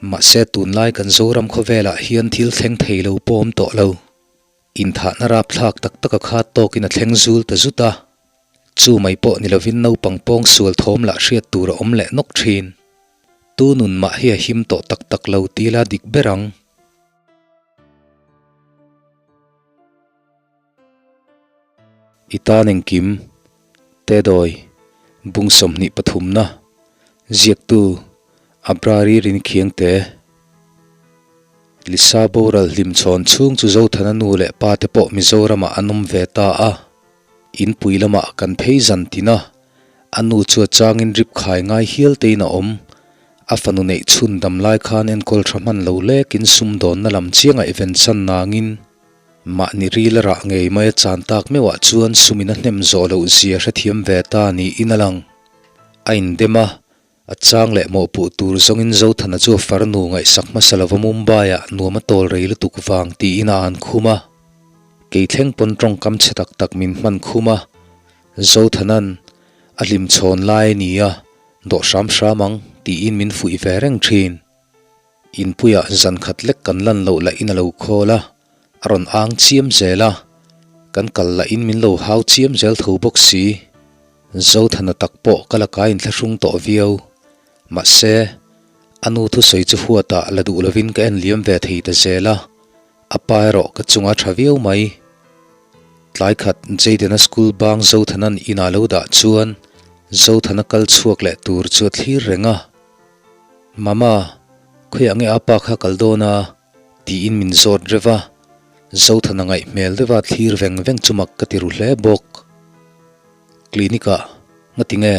Mahse tunlai kan Zoram khawvelah hian thil thleng thei lo pawh awm tawh lo. Inthahna rapthlak tak taka kha tawkin a thleng zul ta zut a. Chu mai pawh ni lovin naupang pawng sual thawm lah hriat tur a awm leh nawk thin. Tu nun mah hi a him tawh tak tak lo ti la dik ber ang. I tan engkim, Tedawi, Bung 23na, Ziaktu, Abrari Rinkhiangte, Lisa boral hlimchhawn chhung chu Zothana nu leh pa te pawh Mizoramah an awm ve ta a, inpui lamah kan phei zan tin a, a nu chu a changin rip khai ngai hial tein a awm. A fanu neih chhun dam lai khan enkawl tha hman lo lekin sumdawnna lam chiang ngaihven chan nangin, Mahni ril a rah ngei mai a chan tak meuhah chuan sumin a hnem zawh loh zia hrethiam ve ta niin a lang. A indem a, a chang leh mawhpuh tur zawngin Zothana chu a farnu ngaihsak hmasa lova Mumbai-ah nuam a tawl rei lutuk vang tiin a an khum a. Kei thleng pawn tawngkam chhe tak tak min hman khum a, Zothana'n a hlimchhawn lai a ni a, dawh hram hram ang tiin min fuih ve reng thin. Inpuiah zan khat lek kan lan loh lah in a lo khawl a, a rawn ang chiam zel a, kan kal lah in min lo hau chiam zel tho bawk si. Zothana tak pawh ka la kai inthlahrung tawh viau. Mahse, a nu thusawi chu huatah la duh lovin ka en liam ve thei ta zel a, a pa erawh ka chunga tha viau mai. Tlai khat Jayden-a school bang Zothana'n inah lo dah chuan Zothana kal chhuak leh tur chu a thlir reng a. Mama, khawiah nge apa kha kal dawn a? tiin min zawt reuh a, Zothana ngaih hmel deuha thlir veng veng chu mak ka ti ru hle bawk. Clinic ah ngati nge?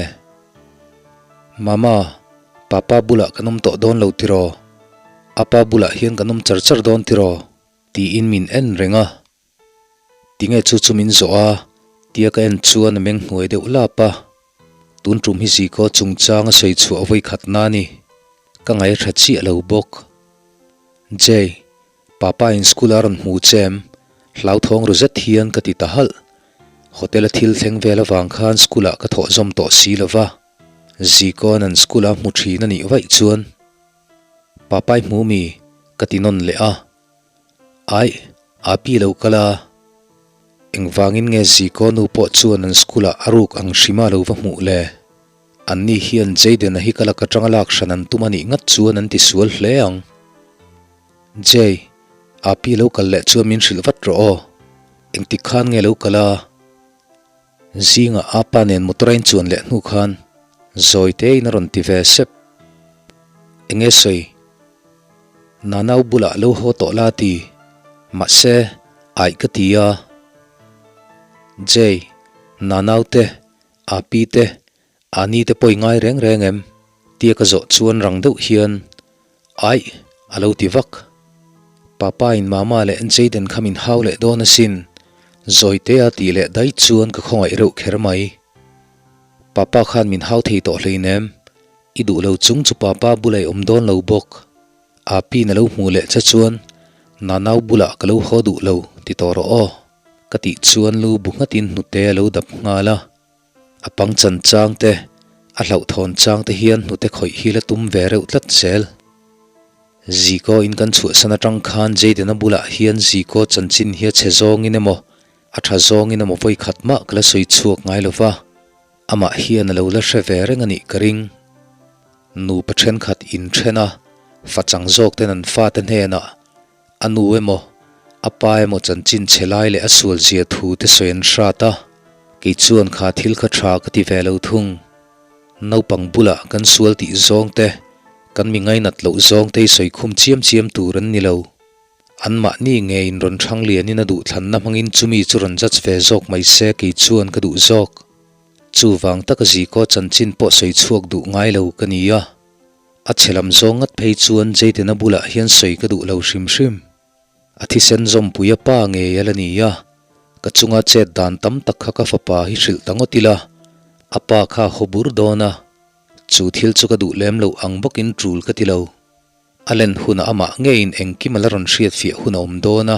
Mama, papa bulah kan awm tawh dawn lo tiraw? Apa bulah hian kan awm char char dawn tiraw? tiin min en reng a. Tinge chu chu min zawh a? Tia ka en chuan a meng hnuai deuh lap a. Tun tum hi Ziko chungchang a sawi chhuah vawi khat na ni. Ka ngaih tha chiah lo bawk. Jay, Papa in school a rawn hmu che em? Hlauthawng ru zet hian ka ti ta halh. Hotel a thil thleng vel avang khan school ah ka thawh zawm tawh si lo va. Ziko'n an school a hmu thin a nih vaih chuan Papa i hmu mi? ka ti nawn leh a. Aih, Api lo kal a. Engvangin nge Ziko nu pawh chuan an school ah a ruk ang hrima lo va hmuh le? Anni hian Jayden-a hi ka lak atanga lak hran an tum a nih ngat chuan an ti sual hle ang. Jay, Api lo kal leh chuan min hrilh vat rawh aw. Engtik khan nge lo kal a? Zingah Apa nen motor a inchuan leh hnu khan zawi tein a rawn ti ve sep. Enge sawi? Nanau bulah lo haw tawh la ti. Mahse, aih ka ti a. Jay, Nanau te, Api te, Ani te pawh i ngai reng reng em? Tia ka zawh chuan rang deuh hian, Aih, a lo ti vak. Papa in Mama leh Jayden kha min hau leh dawn asin, Zawite a tih leh daih chuan ka khawngaih reuh kher mai. Papa khan min hau thei tawh hleinem, i duh lo chung chu Papa bula i awm dawn lo bawk. Api'n a lo hmuh leh che chuan Nanau bulah ka lo haw duh lo ti tawh rawh aw, ka tih chuan lu bu nghatin hnute a lo dap nghal a. A pang chan chang te, a hlauhthawn chang te hian hnute khawih hi la tum ve reuh tlat zel. Ziko in kan chhuahsan atang khan Jayden-a bulah hian Ziko chanchin hi a chhe zawngin emaw, a tha zawngin emaw vawi khat mah ka la sawi chhuak ngai lo va, amah hian a lo la hre ve reng a nih ka ring. Nupa thenkhat inthen a, fa chang zawk ten an fate hnenah A nu emaw, a pa emaw chanchin chhe lai leh a sual zia thu te sawi an hrat a, kei chuan kha thil kha tha ka ti ve lo thung. Naupang bulah kan sual tih zawng te, kan mi ngainat loh zawng te hi sawi khum chiam chiam tur an ni lo. Anmahni ngeiin rawn thang lianin a duhthlanna hmangin chumi chu rawn judge ve zawk mai se kei chuan ka duh zawk. Chuvang taka Ziko chanchin pawh sawi chhuak duh ngai lo ka ni a. A chhe lam zawng ngat phei chuan Jayden-a bulah hian sawi ka duh lo hrim hrim. A thisen zawmpui a pa ngei a la ni a, ka chunga chet dan tam tak kha ka fapa hi hrilh ta ngawt ila, a pa kha a haw bur dawn a, chu thil chu ka duh lem loh ang bawkin tul ka ti lo. A len hunah amah ngeiin engkim a la rawn hriatfiah hun a awm dawn a,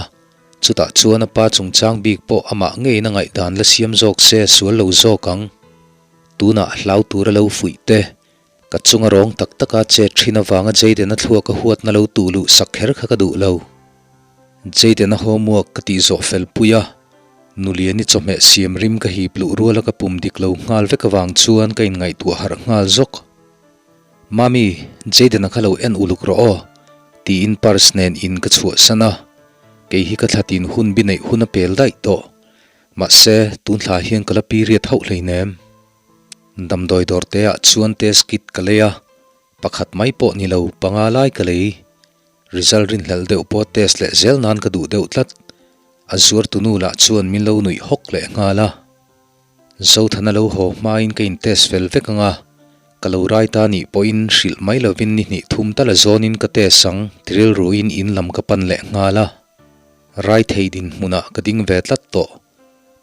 chutah chuan a pa chungchang bik pawh amah ngeiin a ngaihdan la siam zawk se a sual lo zawk ang. Tunah hlau tura lo fuih te. Ka chunga rawng tak taka chet thin avanga Jayden-a thluaka huatna lo tuh luh sak kher kha ka duh lo. Jayden-a homework ka tih zawh fel pui a, Nuliani chawhmeh siam rim ka hip luh ruala ka pum dik lo nghal vek avang chuan ka inngaihtuah harh nghal zawk. Mami, Jayden-a kha lo en uluk rawh aw, tiin purse nen in ka chhuahsan a, kei hi ka thlatin hun bi neih hun a pel daih tawh. Mahse, tun thla hian ka la period hauh hleinem. Damdawi dawr te ah chuan test kit ka lei a, pakhat mai pawh ni lo, panga lai ka lei. Result rinhlelh deuh pawh test leh zel nan ka duh deuh tlat. A zuar tunu lah chuan min lo nuih hawk leh nghal a. Zothana lo haw hmain ka in test fel vek ang a, ka lo rai ta nih pawhin hrilh mai lovin ni hnih thum tal a zawnin ka test ang ti rilruin in lam ka pan leh nghal a. Rai thei dinhmunah ka ding ve tlat tawh.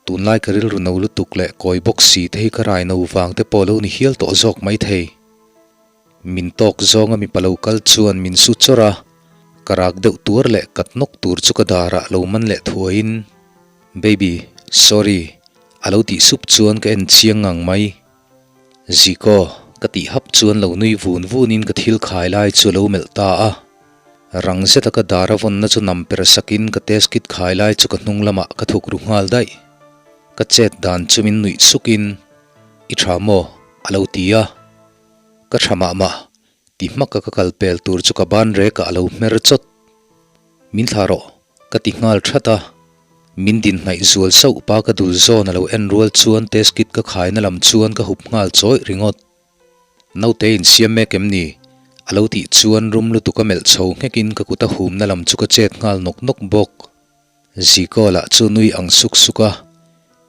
Tunlai ka rilru no lutuk leh kawi bawk si te hi ka rai no vang te pawh lo ni hial tawh zawk mai thei. Min tawk zawnga mipa lo kal chuan min su chawrh a, ka rak deuh tuar leh kat nawk tur chu ka darah lo man leh thuaiin, Baby, sorry, a lo tih sup chuan ka en chiang ngang mai. Ziko, ka tih hap chuan lo nui vun vunin ka thil khai lai chu a lo melh ta a. Rang zeta ka dar a vawnna chu nam per sakin ka test kit khai lai chu ka hnung lamah ka thuk ru nghal daih. Ka chet dan chu min nuih sukin, I tha maw? a lo ti a. Ka tha mah mah, ti hmaka ka kal pel tur chu ka ban rekah a lo hmer chawt. Min thlah rawh, ka ti nghal that a. Min din hnaih zual sauh pa ka dul zawn a lo en rual chuan test kit ka khaina lam chuan ka hup nghal chawih ringawt. Naute insiam mek em ni? A lo tih chuan rum lutuk a melh chho nghekin ka kut a humna lam chu ka chet nghal nawk nawk bawk. Ziko lah chu nui ang suk suk a,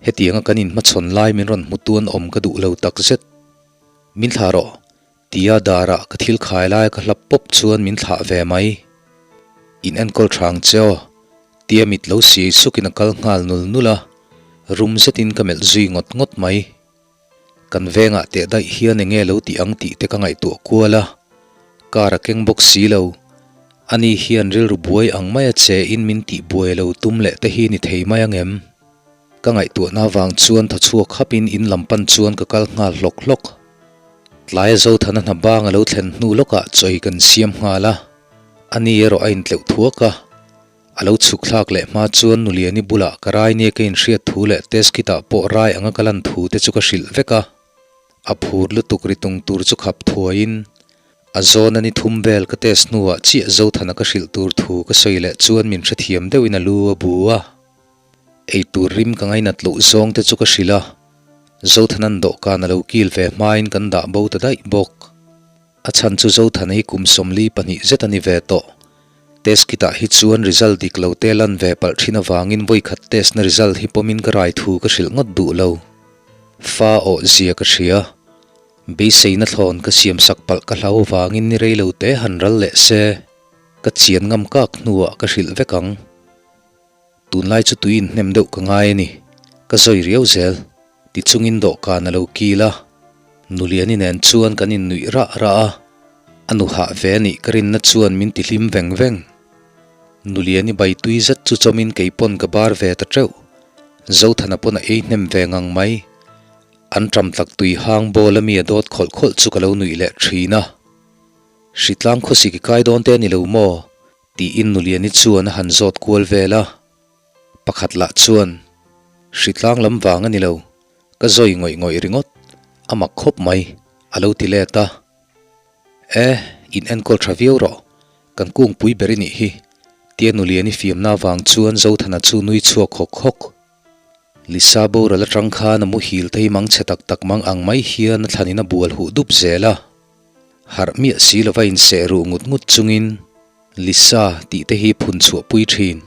hetianga kan inhmachhawn lai min rawn hmu tuan awm ka duh lo takzet. Min thlah rawh, Tia darah ka thil khai lai ka hlap pawp chuan min thlah ve mai. In enkawl thang che aw, tia mit lo siai sukin a kal nghal nul nul a, rum zetin ka melh zui ngawt ngawt mai. Kan vengah teh daih hian enge lo tih ang tih te ka ngaihtuah kual a, car a keng bawk si lo. Ani hian rilru buai ang maia che in min tih buai lo tum leh te hi ni thei mai ang em? Ka ngaihtuahna vang chuan thaw chhuak hapin in lam pan chuan ka kal nghal hlawk hlawk. Tlaia Zothana hna bang a lo thlen hnu lawkah chawi kan siam nghal a, ani erawh a intleuh thuak a. A lo chhuk thlak leh hma chuan Nuliani bulah ka rai nia ka inhriat thu leh test kit ah pawh rai anga ka lan thu te chu ka hrilh vek a. A phur lutuk ri tung tur chu khap thuaiin a zawn a ni thum vel ka test hnuah chiah Zothana ka hrilh tur thu ka sawi leh chuan min hrethiam deuhin a lu a bu a. Eitur rim ka ngainat loh zawng te chu ka hrilh a, Zothanan dawhkan a lo kil ve hmain kan dah bo ta daih bawk. A chhan chu Zothana hi kum 42 zet a ni ve tawh. Test kit ah hi chuan result dik lo te lan ve palh thin avangin vawikhat test na result hi pawmin ka rai thu ka hrilh ngawt duh lo. Fa awh zia ka hria. Beiseina thlawn ka siam sak palh ka hlau avangin ni rei lo te han ral leh se. Ka chian ngam kak hnuah ka hrilh vek ang. Tunlai chu tui inhnem deuh ka ngai a ni, ka zawi riau zel, ti chungin dawhkan a lo kil a. Nuliani nen chuan kan innuih rah rah a, a nu hah ve a nih ka rinna chuan min ti hlim veng veng. Nuliani bai tui zet chu chawmin kei pawn ka bar ve ta teuh, Zothana pawn a ei hnem ve ngang mai. An ṭam tlak tui hang bawl a mi a dawt khawlh khawlh chu ka lo nuih leh ṭhin a. Hritlang khawsik i kai dawn te a ni lo maw? Tiin Nuliani chuan a han zawt kual vel a, pakhat lah chuan, Hritlang lam vang a ni lo, ka zawi ngawih ngawih ringawt, a mak khawp mai, a lo ti let a. E, in enkawl tha viau rawh, kan kungpui ber i nih hi, tia Nuliani fiamna vang chuan Zothana chu nui chhuak hawk hawk. Lisa boral atang khan a muhil te hi mang chhe tak tak mang ang mai hian a thlanin a bual huh dup zel a. Harh miah si lova inseh ruh ngut ngut chungin Lisa tih te hi phun chhuah pui thin.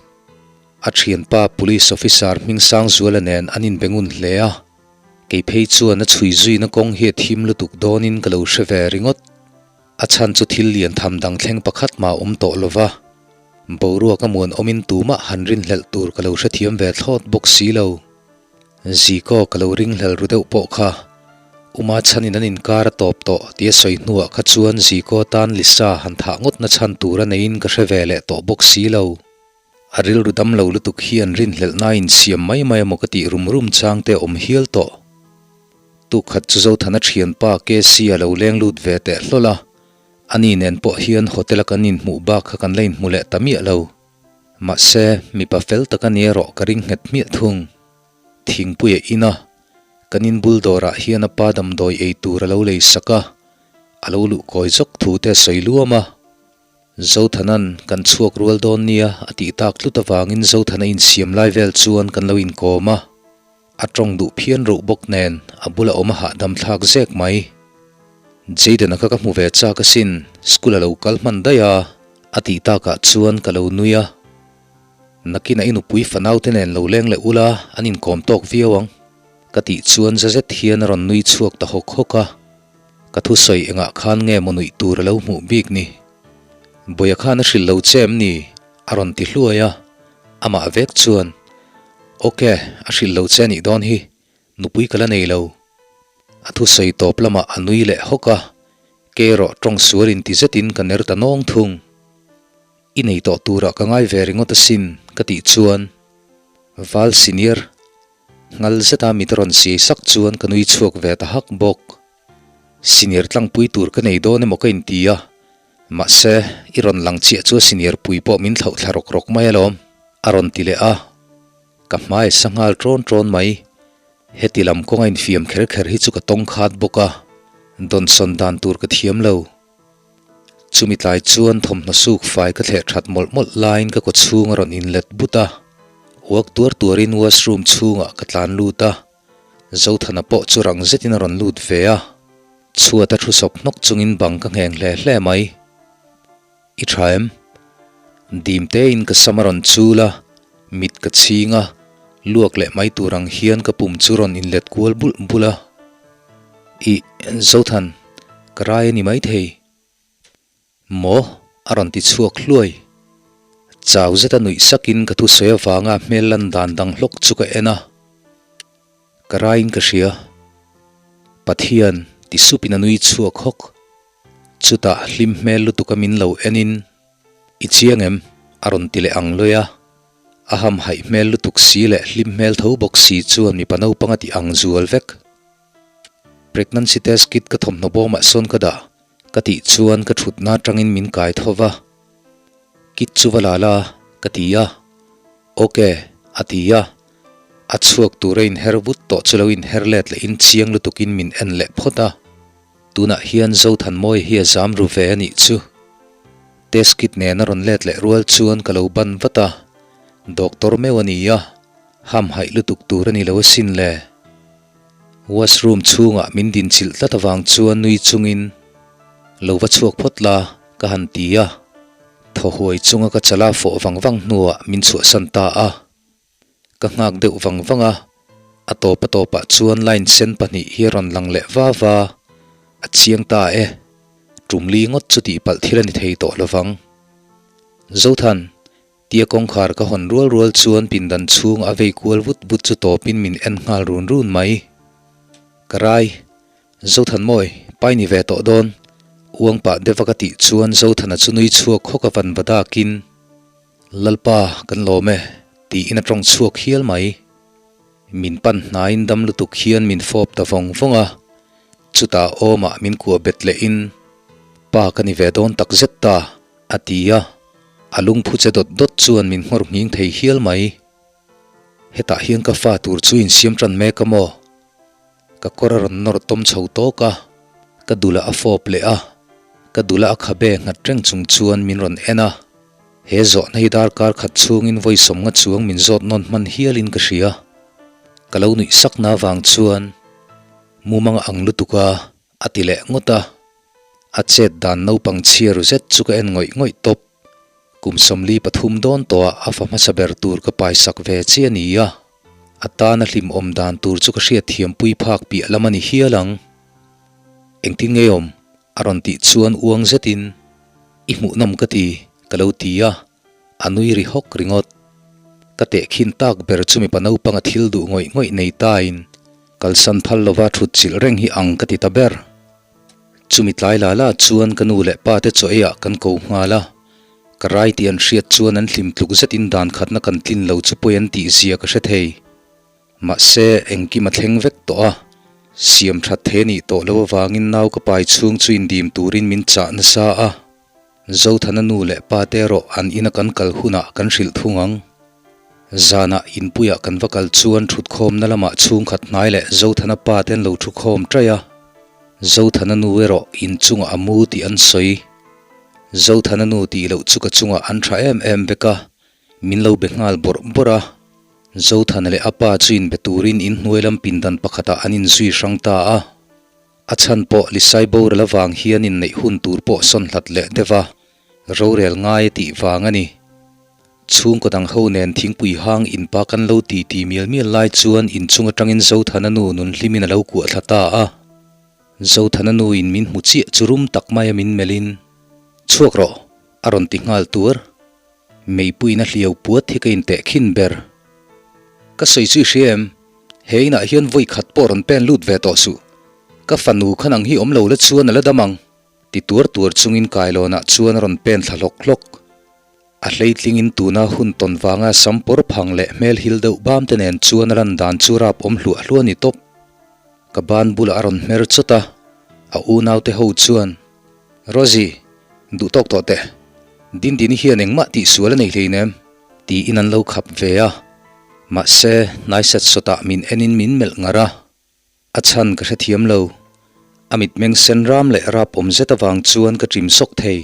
A thianpa Police Officer Hmingsangzuala nen an inbe ngun hle a, kei phei chuan a chhui zuina kawng hi a thim lutuk dawnin ka lo hre ve ringawt. A chhan chu thil lian tham dang thleng pakhat mah awm tawh lova, boruak a muan awmin tumah han rinhlelh tur ka lo hrethiam ve thlawt bawk si lo. Ziko ka lo ringhlel ru deuh pawh kha Uma chhanin an inkar a tawp tawh tia sawi hnuah kha chuan Ziko tan Lisa han thah ngawtna chhan tur a neiin ka hre ve leh tawh bawk si lo. A rilru dam lo lutuk hi an rinhlelhna insiam mai mai emaw ka tih rum rum chang te a awm hial tawh. Tuk khat chu Zothana thianpa KC a lo leng lut ve teh hlawl a, ani nen pawh hian hotel a kan inhmuh bak kha kan la inhmu leh ta miah lo. Mahse, mipa fel tak a ni erawh ka ring nghet hmiah thung. Thingpui a in a, kan in bul dawrah hian a pa damdawi ei tur a lo lei sak a, a lo luh kawi zawk thu te a sawi luam a. Zothanan kan chhuak rual dawn nia a tih tak tlut avangin Zothana insiam lai vel chuan kan lo inkawm a, a tawng duh phian roh bawk nen a bula awm a hahdam thlak zek mai. Jayden-a kha ka hmu ve chak asin, school a lo kal hman daih a, a tih takah chuan ka lo nui a. Nakinah i nupui fanaute nen lo leng leh ula an inkawm tawk viau ang, ka tih chuan za zet hian a rawn nui chhuak ta hawk hawk a. Ka thusawi engah khan nge maw nuih tur a lo hmuh bik ni? Bawia khan a hrilh lo che em ni? A rawn ti hluai a, amah vek chuan, Ok, a hrilh lo che anih dawn hi, nupui ka la nei lo. A thusawi tawp lamah a nui leh hawk a, kei erawh tawng sual inti zetin ka ner ta nawng thung. I nei tawh turah ka ngai ve ringawt asin, ka tih chuan, Val senior, Ngal zeta mit rawn siai sak chuan ka nui chhuak ve ta hak bawk. Senior tlangpui tur ka nei dawn emaw ka inti a, mahse i rawn lang chiah chu a senior pui pawh min thlauh thla rawk rawk mai alawm, a rawn ti leh a. Ka hmai a sa nghal ṭawn ṭawn mai. Heti lam kawnga infiam kher kher hi chu ka tawng khat bawk a, dawnsawn dan tur ka thiam lo. Chumi tlai chuan thawmhnaw suk fai ka thleh that mawlh mawlh laiin ka kawchhung a rawn inlet but a, uak tuar tuarin washroom chhungah ka tlan lut a, Zothana pawh chu rang zetin a rawn lut ve a, chhuat a thu sawp hnawk chungin bang ka ngheng hle hle mai. I tha em? Dim tein ka sam a rawn chul a, mit ka chhing a, luak leh mai tur ang hian ka pum chu rawn inlet kual bulh bulh a. Ih, Zothan, ka rai a ni maithei. Maw? a rawn ti chhuak hluai. Chau zeta nuih sakin ka thusawi avanga hmel lan dan dang hlawk chu ka en a. Ka raiin ka hria. Pathian, ti supin a nui chhuak hawk. Chutah hlim hmel lutuka min lo enin, I chiang em? a rawn ti leh ang lawi a. A hamhaih hmel lutuk si leh hlim hmel tho bawk si chuan mipa naupang a ti ang zual vek. Pregnancy test kit ka thawmhnaw bawmah sawn ka dah ka tih chuan ka thutna atangin min kai tho va, Kit chu va la la ka ti a, Ok a ti a, a chhuak tur a inher vut tawh chu lo inher let lehin chiang lutukin min en leh phawt a, tunah hian Zothanmawia hi a zam ru ve a nih chu. Test kit nen a rawn let leh rual chuan ka lo ban vat a, Doctor meuh a ni a, hamhaih lutuk tur a ni lo asin le. Washroom chhungah min din chilh tlat avang chuan nui chungin, Lo va chhuak phawt la, ka han ti a. Thaw huai chunga ka chala fawh vang vang hnuah min chhuahsan ta a. Ka nghak deuh vang vang a, a tawp a tawpah chuan line sen pahnih hi a rawn lang leh va va. A chiang ta e. Tum li ngawt chu tihpalh thil a ni thei tawh lovang. Zothan, Tia kawngkhar ka hawn rual rual chuan pindan chhung a vei kual vut vut chu tawpin min en nghal run run mai. Ka rai. Zothanmawi, pai ni ve tawh dawn. Uang pah deuh a ka tih chuan Zothana chu nui chhuak hawk a van va dakin, Lalpa, kan lawm e, tiin a tawng chhuak hial mai. Min pan hnaiin dam lutuk hian min fawp ta vawng vawng a, chutah awmah min kuah bet lehin, Pa ka ni ve dawn takzet ta. A ti a, a lungphu che dawt dawt chuan min nghawr nghing thei hial mai. Hetah hian ka fa tur chu insiam tan mek a maw? Ka kawr a rawn nawr tawm chho tawk a, ka dulah a fawp leh a, ka dulah a khabe nghat reng chung chuan min rawn en a. He zawhna hi darkar khat chhungin vawi sawmnga chuang min zawt nawn hman hialin ka hria. Ka lo nuih sakna avang chuan mumang a ang lutuk a, a ti leh ngawt a. A chet dan naupang chhia ru zet chu ka en ngawih ngawih tawp. Kum 43 dawn tawhah a fa hmasa ber tur ka paisak ve chiah a ni a, a tana hlimawm dan tur chu ka hriatthiampui phak piah lam a ni hial ang. Engtin nge awm? a rawn tih chuan uang zetin, I hmuhnawm ka ti, ka lo ti a, a nui ri hawk ringawt. Ka tehkhin tak ber chu mipa naupanga thil duh ngawih ngawih nei tain kalsan phal lova thut chilh reng hi ang ka ti ta ber. Chumi tlai la la chuan ka nu leh pa te chaw eiah kan ko nghal a, ka rai tih an hriat chuan an hlim tluk zetin dan khatna kan tlin lo chu pawi an tih zia ka hre thei. Mahse, engkim a thleng vek tawh a, Siam that the nih tawh loh avangin nau ka pai chhung chu indim turin min chah nasa a. Zothana nu leh pa te erawh an ina kan kal hunah kan hrilh thung ang. Zanah inpuiah kan va kal chuan thutkhawmna lamah chhungkhat hnai leh Zothana pa te an lo thukhawm ṭaih a. Zothana nu erawh inchungah a mu tih an sawi. Zothana nu tih loh chu ka chungah an ṭha em em vek a, min lo be nghal bawrh bawrh a. Zothana leh a pa chu inbe turin inhnuai lam pindan pakhatah an inzui hrang ta a. A chhan pawh Lisai boral avang hian inneih hun tur pawh sawn hlat leh deuh a, rorel ngai a tih vang a ni. Chhungkaw dang ho nen thingpui hang inpa kan lo ti ti mial mial lai chuan inchung atangin Zothana nu nun hlimin a lo kuah thla ta a. Zothana nu in min hmu chiah chu rum tak maia min melhin, Chhuak rawh! a rawn ti nghal tuar. Meipuiin a hliau puat hi ka inteh khin ber. Ka sawi chu i hria em? He inah hian vawi khat pawh rawn pen lut ve tawh suh. Ka fanu khan ang hi awm lo la chuan a la dam ang, ti tuar tuar chungin kailawnah chuan a rawn pen thla hlawk hlawk. A hleitlingin tuna hun tawn vanga sam pawr phang leh hmel hil deuh bam te nen chuan a lan dan chu rap awm hluah hluah a ni tawp. Ka ban bulah a rawn hmer chawt a, a unaute ho chuan. Rosie, duh tawk tawh teh. Dindini hian engmah tihsual a nei hleinem, tiin an lo khap ve a. Mahse, hnai set sawtah min enin min melh ngar a. A chhan ka hrethiam lo. A mitmeng sen ram leh rap awm zet avang chuan ka ṭim sawk thei.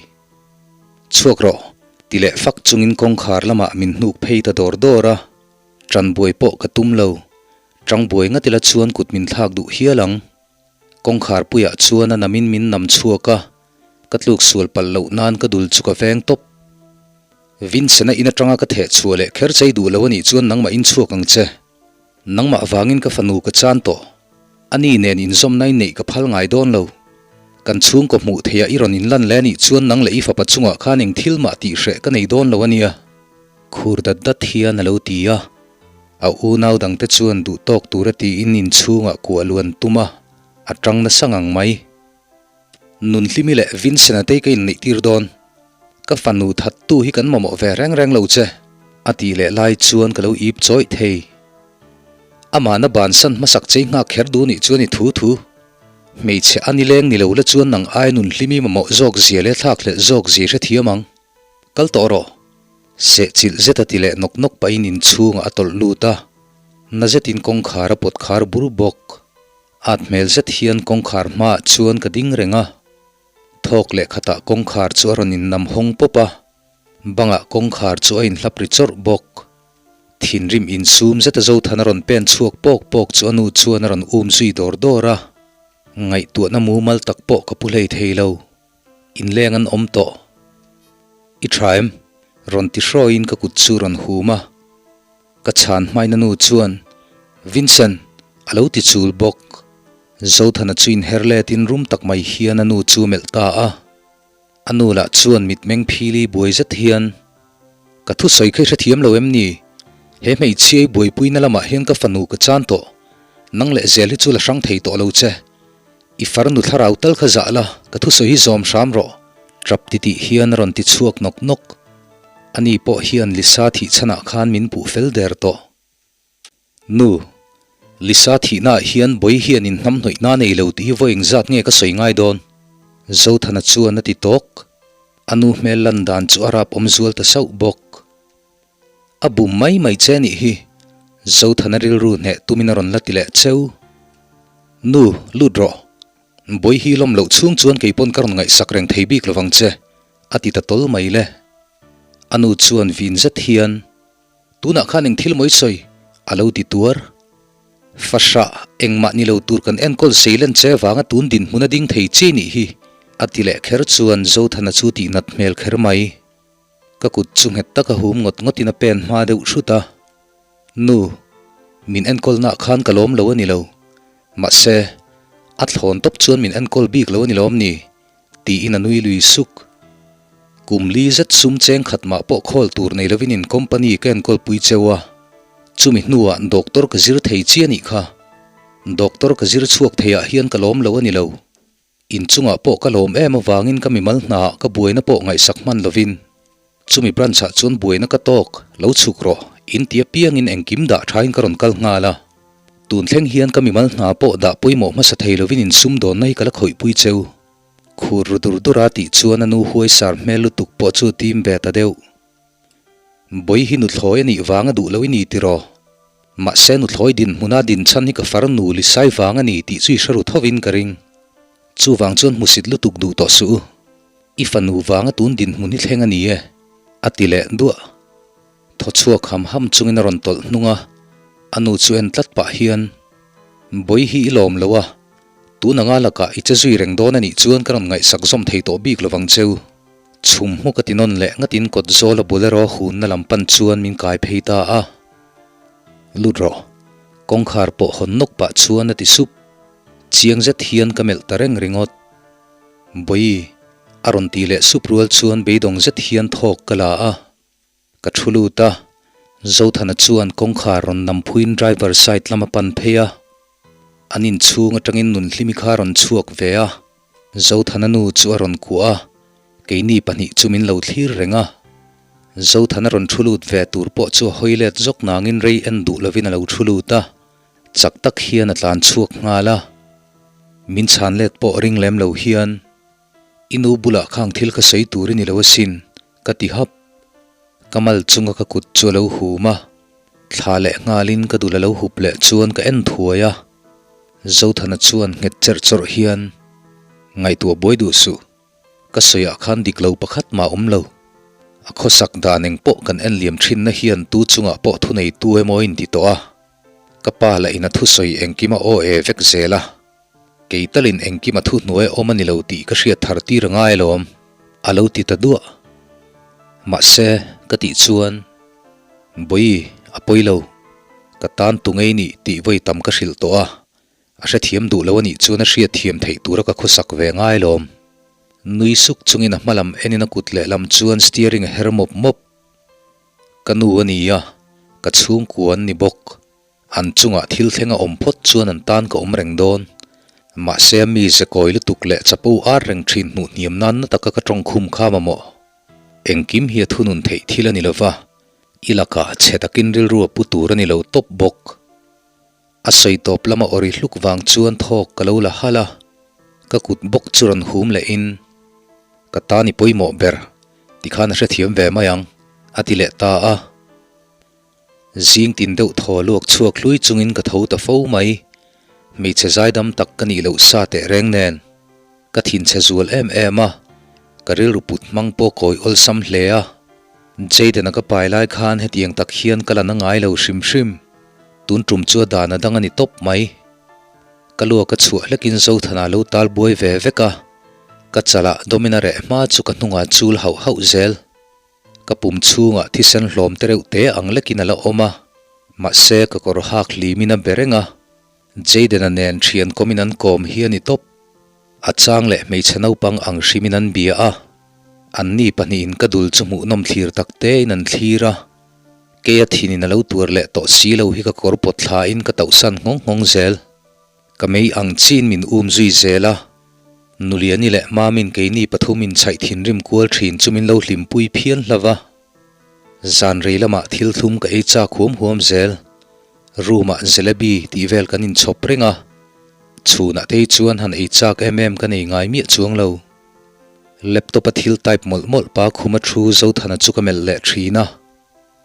Chhuak rawh, ti leh fak chungin kawngkhar lamah min hnuk phei ta dawr dawr a. Ṭan buai pawh ka tum lo. Ṭang buai ngat ila chuan kut min thlak duh hial ang. Kawngkhar puiah chuan a namin min nam chhuak a, ka tluk sual palh loh nan ka dul chu ka veng tawp. Vincent-a in atanga ka theh chhuah leh kher chei duh lo a nih chuan nangmah in chhuak ang che. Nangmah vangin ka fanu ka chan tawh. Ani nen inzawmna i neih ka phal ngai dawn lo. Kan chhungkaw hmuh theiah i rawn inlan leh a nih chuan nang leh i fapa chungah khan eng thil mah tih hreh ka nei dawn lo a nia. Khur dat dat hian a lo ti a. A unau dangte chuan duh tawk tura tiin inchhungah kuah luan tum a, a tang nasa ngang mai. Nunhlimi leh Vincent-a te ka inneih tir dawn. Ka fanu thattu hi kan mamawh ve reng reng lo che, a tih leh lai chuan ka lo ip chawih thei. Amahna bansan hmasak chei nghak kher duh nih chuan i thu thu. Hmeichhe a nileng ni lo la chuan nang ai Nunhlimi mamawh zawk zia leh thlakhlelh zawk zia hrethiam ang. Kal tawh rawh. Sehchilh zet a ti leh nawk nawk pahin inchhungah a tawlh lut a, na zetin kawngkhar a pawt khar bur bawk. At hmel zet hian kawngkhar hmaah chuan ka ding reng a, thawk leh khatah kawngkhar chu a rawn innam hawng pawp a, bangah kawngkhar chu a inhlap ri chawrh bawk. Thinrim insum zeta Zothan a rawn pen chhuak pawk pawk chu a nu chuan a rawn um zui dawr dawr a, ngaihtuahna mumal tak pawh ka pu hlei thei lo. Inleng an awm tawh. I tha em? Rawn ti hrawiin ka kut chu rawn hum a. Ka chhan hmaina nu chuan, Vincent! a lo ti chul bawk. Zothana chu inher letin rum tak mai hian a nu chu melh ta a. A nu lah chuan mitmeng phili buai zet hian, Ka thusawi kha i hrethiam lo em ni? He hmeichhia i buaipuina lamah hian ka fanu ka chan tawh. Nang leh zel hi chu la hrang thei tawh lo che. I farnu thlarau tal kha zah la, ka thusawi hi zawm hram rawh, tap titih hian a rawn ti chhuak nawk nawk. Ani pawh hian Lisa thih chhanah khan min puh fel der tawh. Nu, Lisa thihnaah hian Bawi hian inhnamhnawih na nei lo tih hi vawi engzat nge ka sawi ngai dawn? Zothana chuan a ti tawk. A nu hmel lan dan chu a rap awm zual ta sauh bawk. A bum mai mai che nih hi, Zothana rilru hneh tumin a rawn la ti leh cheu. Nu, lut rawh. Bawihi lawm loh chhung chuan kei pawn ka rawn ngaihsak reng thei bik lovang che, a ti ta tawl mai le. A nu chuan vin zet hian, Tunah khan eng thil mawi sawi? a lo ti tuar. Fahrah, engmah ni lo tur kan enkawl sei len che vanga tun dinhmun a ding thei chi nih hi, a ti leh kher chuan Zothana chu tihnat hmel kher mai. Ka kut chu nghet taka hum ngawt ngawtin a pen hma deuh hrut a, Nu, min enkawlnaah khan ka lawm lo a ni lo. Mahse, a thlawn tawp chuan min enkawl bik lo a ni lawm ni? tiin a nui lui suk. Kum li zet sum cheng khat mah pawh khawl tur nei lovin in company ka enkawl pui cheu a, chumi hnuah doctor ka zir thei chi a nih kha. Doctor ka zir chhuak theiah hian ka lawm lo a ni lo. Inchungah pawh ka lawm em avangin ka mimal hnaah ka buaina pawh ngaihsak hman lovin chumi branch-ah chuan buaina ka tawk, lo chhuk rawh, in ti apiangin engkim dah thain ka rawn kal nghal a. Tun thleng hian ka mimal hna pawh dah pawimawh hmasa thei lovin insumdawnna hi ka la khawihpui cheu. Khur ru dur dur a tih chuan a nu huaisar hmel lutuk pawh chu tim ve ta deuh. Bawi hi nuthlawi a nih vang a duh lo i ni tiraw? Mahse nuthlawi dinhmuna dinchhan hi ka far nu Lisai vang a ni tih chu i hre ru thovin ka ring. Chuvang chuan hmusit lutuk duh tawh suh u. I fanu vanga tun dinhmun hi thleng a ni e, a ti leh duah. Thaw chhuak ham ham chungin a rawn tawlh hnung a, a nu chu en tlat pah hian, Bawi hi i lawm lo a, tun anga lakah i che zui reng dawn a nih chuan ka rawn ngaihsak zawm thei tawh bik lovang cheu. Chhum hmuk a ti nawn leh ngatin kawt zawl a bolero hunna lam pan chuan min kai phei ta a. Lut rawh. Kawngkhar pawh hawn nawk pah chuan a ti sup. Chiang zet hian ka melh ta reng ringawt. Bawi, a rawn ti leh sup rual chuan beidawng zet hian thawk ka la a. Ka thu lut a, Zothana chuan kawngkhar rawn nam phuin driver side lam a pan phei a. An inchhung atangin Nunhlimi kha rawn chhuak ve a, Zothana nu chu a rawn kuah a, keini pahnih chu min lo thlir reng a. Zothana rawn thu lut ve tur pawh chu a hawi let zawk nangin rei en duh lovin a lo thu lut a. Chak tak hian a tlan chhuak nghal a, min chhan let pawh ring lem lo hian, I nu bulah khang thil ka sawi tur i ni lo asin, ka ti hap. Ka mal chunga ka kut chu a lo hum a, thla leh nghalin ka dul a lo hup leh chuan ka en thuai a. Zothana chuan nghet cherh chawrh hian, Ngaihtuah buai duh suh. Ka sawiah khan dik lo pakhat mah awm lo. A khawsak dan eng pawh kan en liam thinna hian tu chungah pawh thuneitu emaw in ti tawh a. Ka pa lah in a thusawi engkim a aw e vek zel a. Kei talin engkim a thuhnuai awm a ni lo tih ka hriat thar tir a ngai alawm, a lo ti ta duah. Mahse, ka tih chuan, Bawi, a pawi lo. Ka tan tu ngei nih tih vawi tam ka hrilh tawh a. A hrethiam duh lo a nih chuan a hriatthiam theih tura ka khawsak ve ngai lawm. Nui suk chungin a hma lam enin a kut lehlam chuan steering a her mawp mawp. Ka nu a ni a, ka chhungkua an ni bawk. An chungah thil thleng a awm phawt chuan an tan ka awm reng dawn. Mahse a mi ze kawi lutuk leh chapo ar reng thin hmuh hniam nan na taka ka tawngkhum kha mamawh. Engkim hi a thunun theih thil a ni lova, i lakah chhe takin rilru a pu tur a ni lo tawp bawk. A sawi tawp lama awri hluk vang chuan thawk ka lo la halh a, ka kut bawk chu rawn hum lehin, Ka tan i pawimawh ber, tikhan a hrethiam ve mai ang, a ti leh ta a. Zing tin deuh thaw luak chhuak hlui chungin ka tho ta fo mai. Hmeichhe zaidam tak ka nih loh sa teh reng nen, ka thinchhe zual em em a, ka rilru put hmang pawh kawi awlsam hle a. Jayden-a ka pai lai khan hetiang tak hian ka la na ngai lo hrim hrim. Tun tum chu a dan a dang a ni tawp mai. Ka luak a chhuah hlekin Zothana lo tal buai ve vek a, ka chalah dawmin a reh hma chu ka hnungah chul hauh hauh zel. Ka pum chhungah thisen hlawm te reuh te ang lekin a la awm a, mahse ka kawr hak hlimin a be reng a, Jayden-a nen thian kawmin an kawm hi a ni tawp. A chang leh hmeichhe naupang ang hrimin an bia a, anni pahnihin ka dul chu hmuhnawm thlir tak tein an thlir a. Keia thinin a lo tuar leh tawh si lo hi ka kawr pawt thlain ka tauhsan nghawng nghawng zel. Ka mei ang chin min um zui zel a, Nuliani leh Mamin keini pathum in chhaih thinrim kual thin chu min lo hlimpui phian hlauh a. Zan rei lamah thil thlum ka ei chak huam huam zel. Room ah jalebi tih vel kan inchhawp reng a, chhunah te hi chuan han ei chak em em ka nei ngai miah chuang lo. Laptop a thil type mawlh mawlh pa khuma thu Zothana chu ka melh leh thin a,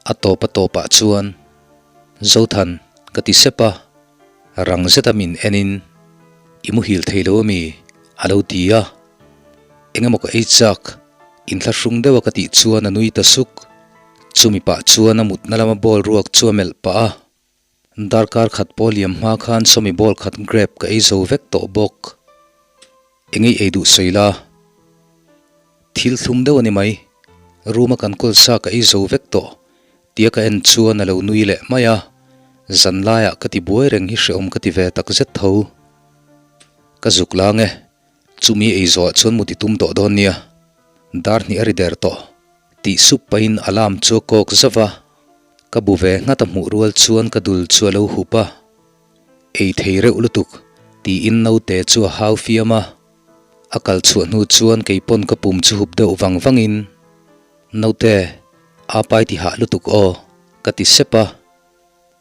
a tawp a tawpah chuan, Zothan, ka ti sep a, rang zeta min en in, I muhil thei lo ami? a lo ti a, Engemaw ka ei chak, inthlahrung deuha ka tih chuan a nui ta suk. Chumi pah chuan a mutna lama ball ruak chu a melh pah a. Darkar khat pawh liam hma khan sawmi ball khat grape ka ei zo vek tawh bawk. Engei ei duh sawi la? Thil thlum deuh a ni mai. Room a kan kawl sa ka ei zo vek tawh tia ka en chuan a lo nui leh mai a. Zan laiah ka ti buai reng hi hreawm ka ti ve tak zet tho. Ka zuk lang e. Chumi ei zawhah chuan mu ti tum tawh dawn nia. Dar hnih a ri der tawh. Tih sup pahin alarm chu a kawk zauh a. Ka bu ve nghat a hmuh rual chuan ka dul chu a lo hup a, Ei thei reuh lutuk, tiin naute chu a hau fiam a. A kal chhuah hnu chuan kei pawn ka pum chu hup deuh vang vangin, Naute, a pai ti hah lutuk aw, ka ti sep a.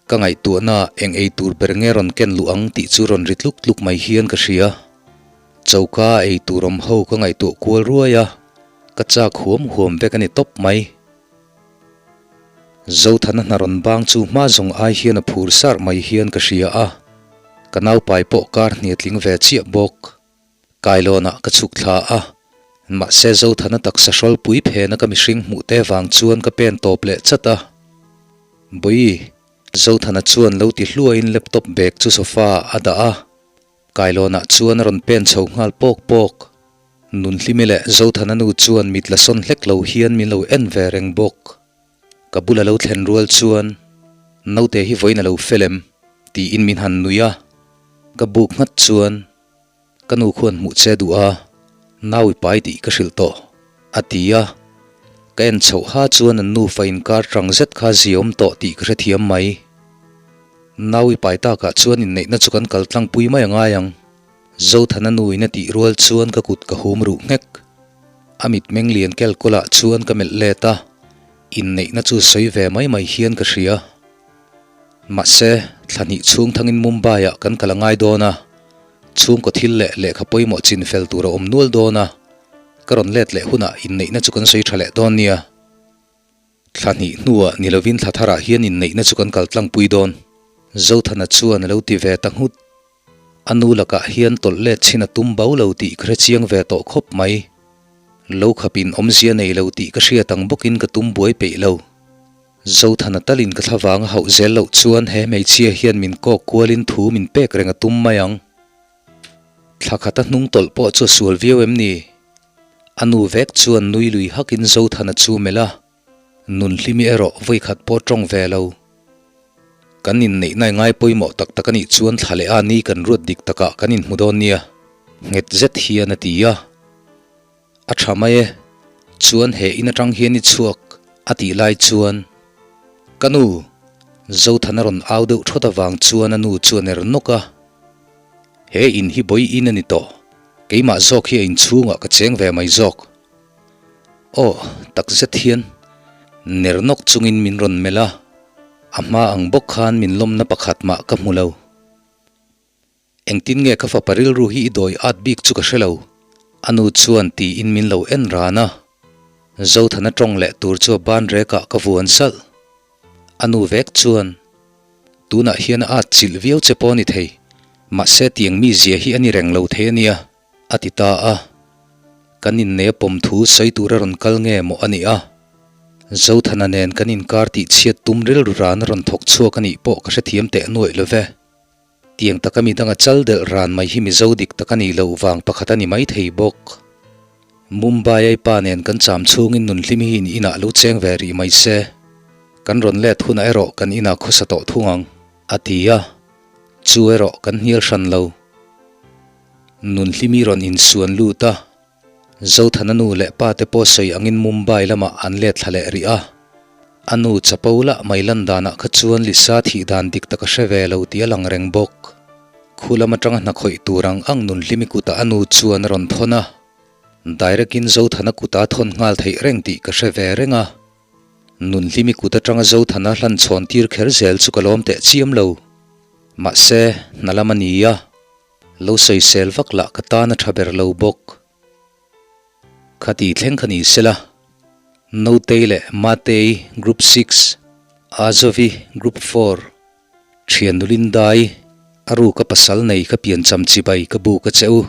Ka ngaihtuahna eng ei tur ber nge rawn ken luh ang tih chu rawn ri tluk tluk mai hian ka hria. Choka ei tur awm ho ka ngaihtuah kual ruai a, ka chak huam huam vek a ni tawp mai. Zothana hna rawn bang chu hma zawng ai hian a phur sar mai hian ka hria a, ka naupai pawh kar hnia tling ve chiah bawk. Kailawnah ka chhuk thla a, mahse Zothana taksa hrawlpui phena ka mihring hmuh te vang chuan ka pen tawp leh chat a. Bawi, Zothana chuan lo ti hluaiin laptop bag chu sofa ah a dah a, Kailawnah chuan a rawn pen chho nghal pawk pawk. Nunhlimi leh Zothana nu chuan mit la sawn hlek lo hian min lo en ve reng bawk. Ka bula lo thlen rual chuan, Naute hi vawiin a lo fel em? tiin min han nui a, ka buk nghat chuan, Ka nu khuan hmuh che duh a, nau i pai tih ka hrilh tawh, a ti a. Ka en chhoh ha chuan an nufa inkar tang zet kha ziaawm tawh tih ka hrethiam mai. Nau i pai takah chuan inneihna chu kan kal tlangpui mai a ngai ang, Zothana nu in a tih rual chuan ka kut ka hum ruh nghek. A mitmeng lian kel kawlah chuan ka melh let a, inneihna chu sawi ve mai mai hian ka hria. Mahse, thla hnih chhung thangin Mumbai-ah kan kal a ngai dawn a, chhungkaw thil leh lehkha pawimawh chin fel tur a awm nual dawn a, ka rawn let leh hunah inneihna chu kan sawi tha leh dawn nia. Thla hnih hnuah ni lovin thla tharah hian inneihna chu kan kal tlangpui dawn, Zothana chuan a lo ti ve ta nghut. A nu lakah hian tawlh let chhin a tum bo lo tih ka hre chiang ve tawh khawp mai. Lo khapin awmzia nei lo tih ka hriat ang bawkin ka tum buai peih lo. Zothana talin ka thlavang a hauh zel loh chuan he hmeichhia hian min kawk kualin thu min pek reng a tum mai ang. Thla khata hnung tawlh pawh chu a sual viau em ni? A nu vek chuan nui lui hakin Zothana chu melh a, Nunhlimi erawh vawikhat pawh tawng ve lo. Kan inneihna i ngai pawimawh tak tak a nih chuan thla leh a ni kan ruat dik takah kan inhmu dawn nia, nghet zet hian a ti a. A tha mai e, chuan he in atang hian i chhuak a tih lai chuan ka nu Zothana rawn au deuh thawt avang chuan a nu chu a ner nawk a. He in hi bawi in a ni tawh, keimah zawk hi a inchhungah ka cheng ve mai zawk. Aw, tak zet hian ner nawk chungin min rawn melh a, a hma ang bawk khan min lawmna pakhat mah ka hmu lo. Engtin nge ka fapa rilru hi i dawi at bik chu ka hre lo, a nu chuan tiin min lo en ran a. Zothana tawng leh tur chu a ban rekah ka vuan salh. A nu vek chuan, Tunah hian a at chilh viau che pawh a ni thei, mahse tiang mizia hi a ni reng lo thei a nia. A ti ta a. Kan inneia pawm thu sawi tur a rawn kal nge maw a nih a? Zothana nen kan inkar tih chhiat tum rilru ran a rawn thawk chhuak a nih pawh ka hrethiam teh nuaih lo ve. Tiang taka mi danga chal delh ran mai hi Mizo dik tak a nih loh vang pakhat a ni mai thei bawk. Mumbai ai pa nen kan cham chhungin nunhlim hi in inah lo cheng ve rih mai se. Kan rawn let hunah erawh kan inah khawsa tawh thung ang, a ti a. Chu erawh kan hnial hran lo. Nunhlimi rawn insuan lut a, Zothana nu leh pa te pawh sawi angin Mumbai lamah an let thla leh rih a. A nu chapo lah mai lan danah kha chuan Lisa thih dan dik tak a hre ve lo tih a lang reng bawk. Khu lam atanga hna khawih tur ang ang Nunhlimi kutah a nu chuan a rawn thawn a, direct in Zothana kuta thawn nghal theih reng tih ka hre ve reng a. Nunhlimi kut atanga Zothana hlan chhawn tir kher zel chu ka lawm teh chiam lo. Mahse, hna lam a ni a. Lo sawisel vak lah ka tan a tha ber lo bawk. Khati thleng kha ni sela, Notei leh Matei Group Six, Azovi Group Four, Thian Nulindai, a ruka pasal nei ka piancham chibai ka buk a che u.